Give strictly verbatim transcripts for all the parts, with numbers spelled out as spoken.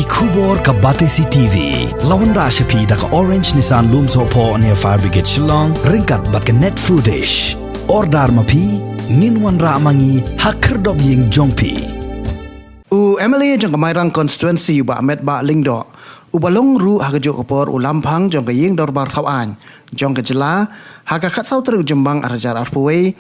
Khubor ka Batesi T V la wanrah sha phi da ka Orange Nissan Lumsohphoh near Fire Brigade Shillong, ryngkat bad ka Net Foodish. Order ma phi, ngin wanrah ma ngi ha khyrdop ïing jong phi. U M L A jong ka Mairang Constituency, u Bah Metbah Lyngdoh, uba long ruh ha kajuh ka por u lamphang jong ka ïing dorbar thaw aiñ jong ka jylla, ha ka khatsaw tarik u Jymmang arhajar arphew wei,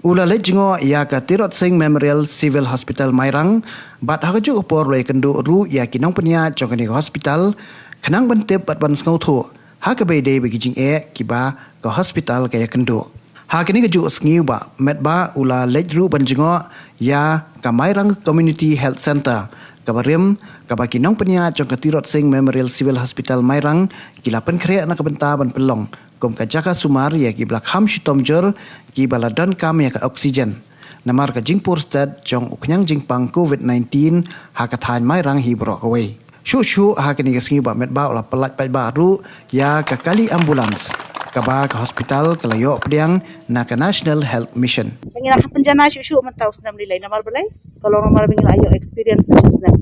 u la leit jngoh ïa ka Tirot Sing Memorial Civil Hospital Mairang, bad ha kajuh ka por u la ïakynduh ruh ïa ki nongpynïaid jong kane ka hospital, khnang ban tip bad ban sngewthuh ha kaba ïadei bad ki jingeh kiba ka hospital ka ïakynduh. Ha kane kajuh ka sngi, u Bah Metbah u la leit ruh ban jngoh ïa ka Mairang Community Health Centre, kaba rim, kaba ki nongpynïaid jong ka Tirot Sing Memorial Civil Hospital Mairang ki la pynkhreh na ka bynta ban pynlong kum ka jaka sumar ïa kiba la kham shitom jur, kiba la donkam ïa ka oxygen namar ka jingpur stet jong u khñiang jingpang covid nineteen ha ka thaiñ Mairang hi baroh kawei. Shuh shuh ha kane ka sngi, u Bah Metbah u la pyllait paidbah ruh ïa ka kali ambulance kaba ka hospital ka la ïoh pdiang na ka National Health Mission. Ngi la kham pynjanai shuh shuh mynta u snem lei lei, namar balei? Ka long namar ba ngi la ïoh experience mynshem snem.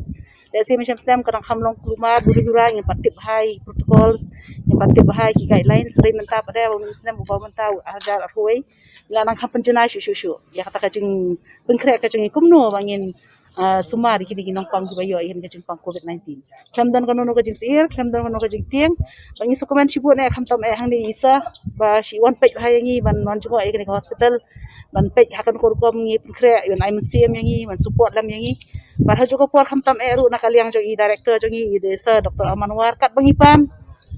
Lehse mynshem snem ka dang kham long kulmar, buri bura, ngim pat tip bha ïa ki protocols, ngim pat tip bha ïa ki guidelines. Hynrei mynta pat de, ba mynshem snem, ba mynta u arhajar arphew wei, ngi la nang kham pynjanai shuh shuh shuh ïa kata ka jingpynkhreh ka jong ngi kumno ba ngin, ah, sumar ïa kine ki nongpang kiba ïoh ïa kane ka jingpang covid nineteen. Khlem don kano kano ka jingsyier, khlem don kano kano ka jingtieng. Ba ngi sngewkmen shibun eh, khamtam eh hangne i Isa, ba shi wan peit bha ïa ngi ban wan jngoh ïa kane ka hospital, ban peit ha kano ka rukom ngi pynkhreh, ban ai mynsiem ïa ngi, ban support lem ïa ngi. Bad ha kajuh ka por khamtam eh ruh na ka liang jong i director jong ngi, i Sir Doctor Aman War, katba ngi pan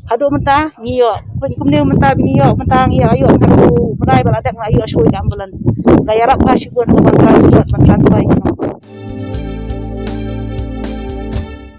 haduh mynta ngi ïoh, kumne mynta ba ngi ïoh, mynta ngi ïoh, ïoh haduh mynta ba la dep ngi la ïoh shuh ka ambulance. Ka ïarap bha shibun ka ban transport, ban transfer ïa ngi.